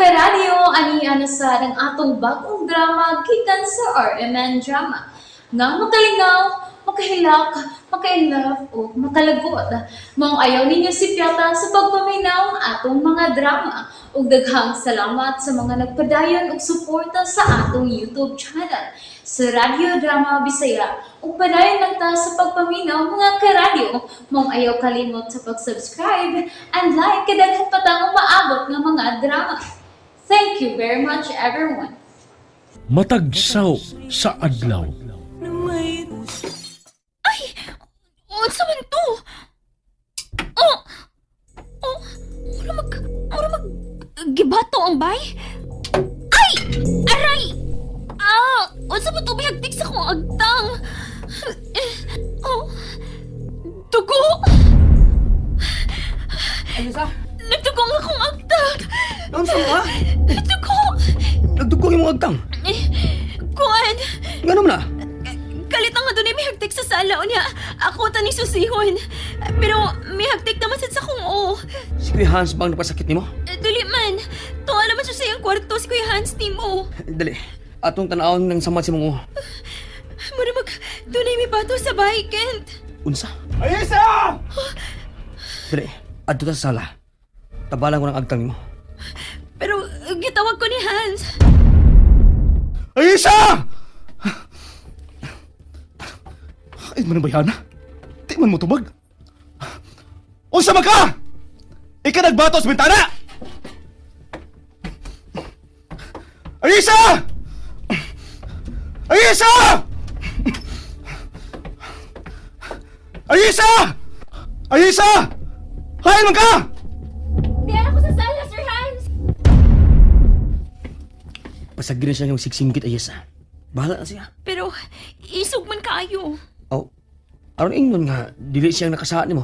Karadyo, ani na sa ang atong bagong drama gikan sa RMN Drama. Nga makalingaw, makahilak, makainlove o makalagot. Maong ayaw ninyo sipyata sa pagpaminaw ang atong mga drama. Ug daghang salamat sa mga nagpadayon og suporta sa atong YouTube channel sa Radyo Drama Bisaya. Ug padayon lang ta sa pagpaminaw, mga karadyo. Maong ayaw kalimot sa pag-subscribe and like kay daghan pa tang umaabot nga mga drama. Thank you very much, everyone. Matag saw sa adlaw. Unsa man to? Oh! Oh! Mura mag gibato ang bay? Ay! Aray! Ah! Unsa man to, bihagtik sa akong agtang? Oh! Dugo! Ayusa? Nagdugo ang akong agtang! Unsa mo ha? Nagdugo! Nagdugo ang imong agtang. Eh, kuan! Ngano man na? Kalit nga doon ay mihagtik sa sala unya. Ako tani susihon. Pero mihagtik naman sad sa akong o. Si Kuya Hans bang napasakit nimo? Eh, dili man. Tunga naman siya sa iyang kwarto si Kuya Hans nimo. Dali. Atong tan-awon ng samad sa imong ulo. Mura mag dunay may bato sa bahay, Kent. Unsa? Ayesa! Dali. Adto ta sa sala. Tabalan ko ng agtang nimo. Pero gitawag ko ni Hans. Ayesa! Ay, man ang bayana. Di man mo tubag. Unsa man ka? Ika nagbato sa bintana! Ayesa! Ayesa! Ayesa! Ayesa! Hain man ka! Diyan ako sa sala, Sir Hans. Pasagin na siya ng sigsingkit, Ayesa. Bahala na siya. Pero isog man kaayo. Aw, aron ingnon nga dili siyang nakasaad nimo.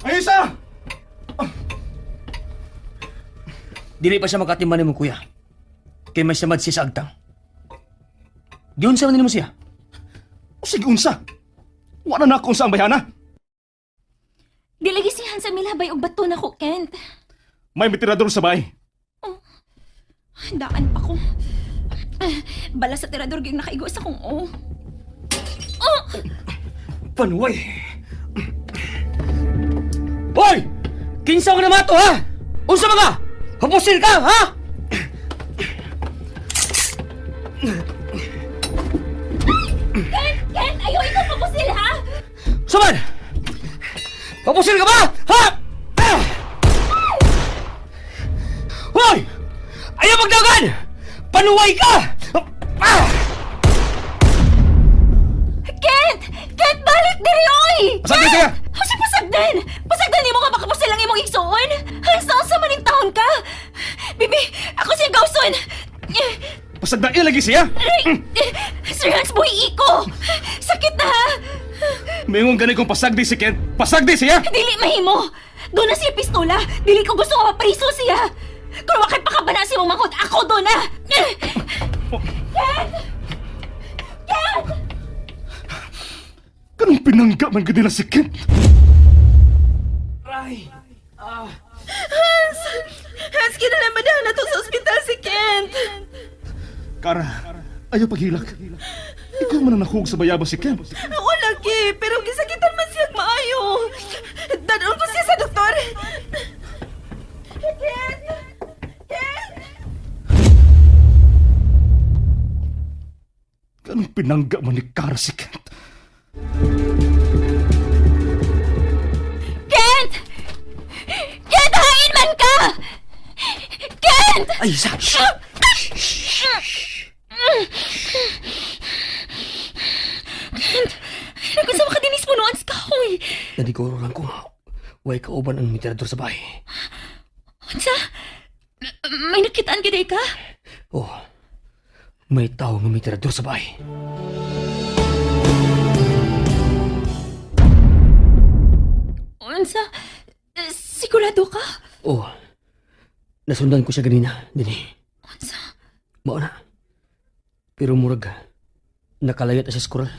Ayesa! Dili pa siya makatiman nimo, kuya. Kay may samad siya sa agtang. Giunsa man nimo siya? O sige, unsa? Wala na ako unsa ang bayana. Di lagi si Hans ang milabay og bato nako, Kent. May mitirador sa bahay. Daan pa ko. Ah, bala sa tirador gyud nakaigo sa akong o. Oh! Panuway! Hoy! Kinsa ka na mato, ha? Unsa ba ka? Hapusil ka, ha? Kent! Kent! Ayaw ikaw papusil, ha? Saman! Hapusil ka ba? Ha? Ah! Hoy! Ayaw magdagan! Panuway ka! Ah! Kent! Kent, balik diri oy! Pasagdan siya! Kasi pasagdan! Pasagdan nimo nga makapusil ang imong igsuon! Hans, sa man taon ka? Bibi, ako siya gawson! Pasagdan lagi siya! Aray! Sir Hans, buhi iko! Sakit na ha! Mayroon gani kong pasagdi si Kent. Pasagdi siya! Dili mahimo! Doon na siya pistola! Dili ko gusto nga mapriso siya! Kung wakay pakabana si mong manghod, ako doon na! Kent! Kent! Kanong pinangga man gud nila si Kent? Aray! Hans! Hans, kinalaman na to sa ospital si Kent! Kara, ayaw paghilak. Ikaw man ang nakuog sa bayaba si Kent. Ako lagi, pero gisakitan man siya maayo. Dadon ko siya sa doktor. Kent! Kent! Kanong pinangga man ni Kara si Kent? Kent! Kent, hain man ka! Kent! Ayesa! Shh! Kent, nagkasa makadinis mo noon sa kahoy. Nadiguro lang ko. Way kauban ang mitirador sa bahay. Unsa? May nakitaan gid ka? Oh, may tao nga mitirador sa bahay. Unsa? Sigurado ka? Oh, nasundan ko siya ganina, dini. Unsa? Mao na. Pero murag, nakalayat na siya sa kural.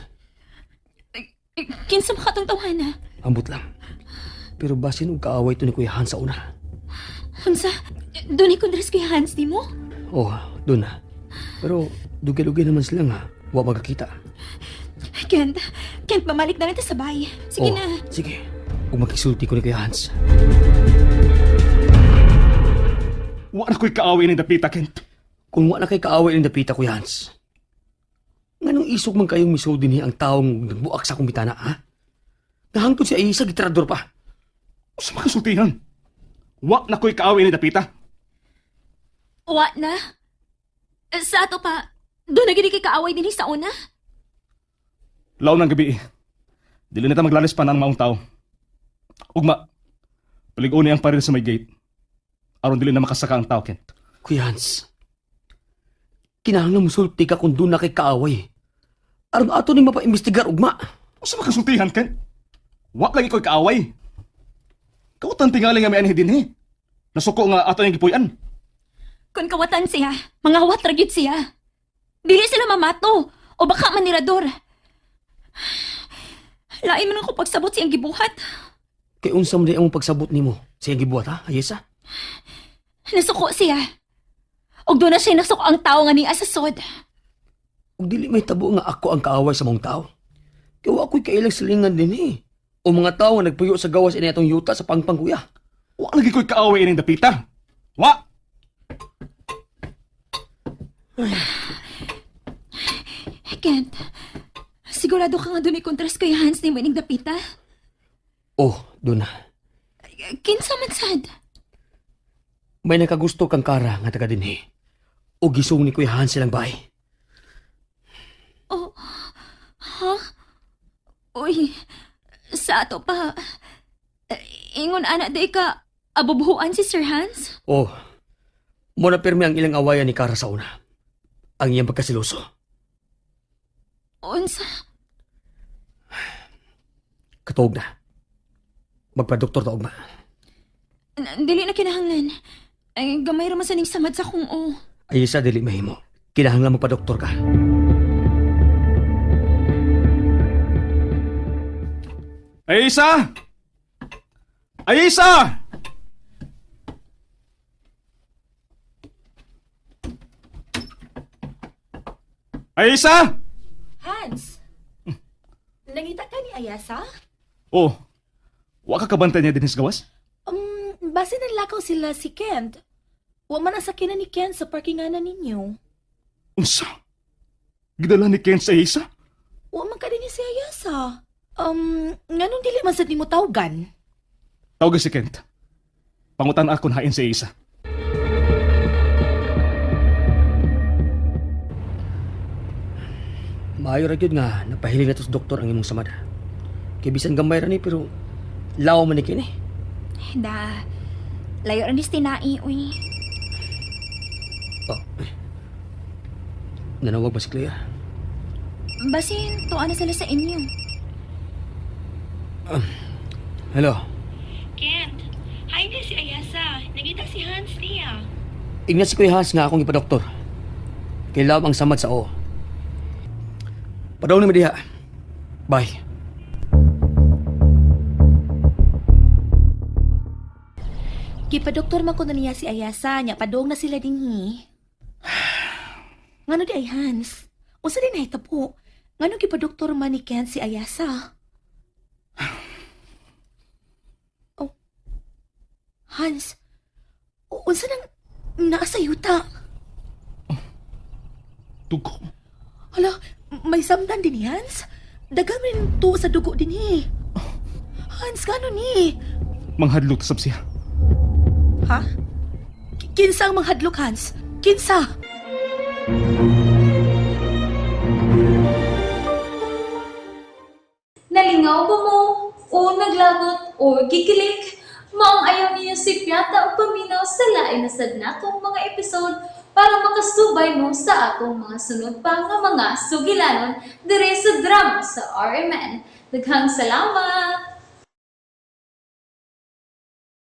Kinsa makatong tawhana? Ambot lang. Pero basin og kaaway to ni Kuya Hans sa una. Unsa? Doon ikundras kay Hans di mo? Oh, doon na. Pero dugay-dugay naman sila nga. Wa magkakita. Kent, Kent, mamalik na lang ta sa bahay. Sige Oh, na. Sige. Ug makisulti ko ni Kuya Hans. Wa na ko'y kaaway ni dapita, Kent. Kung wa na kay kaaway ning dapita, Kuya Hans. Nganong isog man kayong misod dinhi ang taong nagbuak sa akong bitana, ha? Nahangtod si Aisa, gitrador pa. Unsa man kasultihan? Wa na ko'y kaaway ni dapita. Wa na. Sa ato pa, doon na gini kay kaaway dinhi sa una. Laon ng gabi eh. Dili na ta maglalis pa ng maong tao. Ugma, palig-on ni ang paril sa may gate. Aron dili na makasaka ang tao, Kent. Kuya Hans, kinahanglan musulti ka kung doon na kay kaaway. Aron ato ning mapaimbestigar ugma. Unsa man kasultihan, Kent? Wa lagi ko'y kaaway. Kautan tingali nga may anhi dinhi. Nasuko nga ato yung gipuy-an. Kung kawatan siya, mga hawat ra gyud siya. Dili sila mamato o baka manirador. Lain man ako pagsabot siyang gibuhat. Kay unsa man di ang pagsabot nimo sa iyang gibuhat ha, Ayesa? Nasuko siya. Og doon na siya nasuko ang tao nga niya sa sod. Ug dili may tabo nga ako ang kaaway sa mong tao. Kay wa ko'y kailang silingan dinhi. O mga tao nga nagpuyo sa gawas ini atong yuta sa pangpang kuya. Wa lagi ko'y kaaway ining dapita. Wa! Kent, sigurado ka nga doon kontras kay Hans ni Maning Dapita? Oh, doon na. Kinsa man sad? May nakagusto kang kara nga taga dinhi. O gisong ni Kuya Hans silang bahay. Oh, ha? Uy, sa ato pa. Ingon ana day ka, abubuhuan si Sir Hans? Oh, mo na pirmi ang ilang awayan ni Kara sa una. Ang iyang pagkasiloso. Unsa? Katuog na. Magpa-doktor ta ugma. Dili na kinahanglan. Ay, gamay ra man sa ning samad sa kong o. Ay isa dili mahimo. Kinahanglan magpa-doktor ka. Ayisa! Ayisa! Ayisa! Hans! Nangita ka ni Ayasa? Oh, wa ka kabantay niya dinhi sa gawas? Base nanlakaw sila si Kent. Wa man ang sakyanan ni Kent sa parkinganan ninyo. Unsa? Gidala ni Kent sa Ayisa? Wa man ka din si Ayasa. Nganong dili man sad nimo tawgan? Tawag si Kent. Pangutan akon hain sa Ayisa. Maayo ra gyud nga napahiling na to sa doktor ang imong samad. Kay bisan gamay ra ni pero lawa man ni kini. Da, layo ra ni tinai, uy. Oh. eh. Nanawag ba si Claire? Basin, tuwa na sila sa inyo. Hello. Kent, hi ni si Ayasa. Nangita si Hans niya. Ingna si Kuya Hans nga akong ipadoktor. Kay lawa ang samad sa o. Padaw ni mo diha. Bye. Gipadoktor man ko na niya si Ayasa, nya padong na sila dinhi. Ngano di ay Hans? Unsa din nahitabo? Ngano gipadoktor man ni Kent si Ayasa? Oh. Hans, unsa nang naa sa yuta? Dugo. Hala, may samdan din ni Hans? Dagan rin to sa dugo din eh. Hans, gano ni? Manghadlok sab siya. Ha? Kinsa ang manghadlok, Hans? Kinsa? Nalingaw ba mo? O naglagot o gikilig? Maong ayaw niyo si Piata o paminaw sa lain na sad natong mga episode para makasubay mo sa atong mga sunod pa nga mga sugilanon dire sa drama sa RMN. Daghang salamat!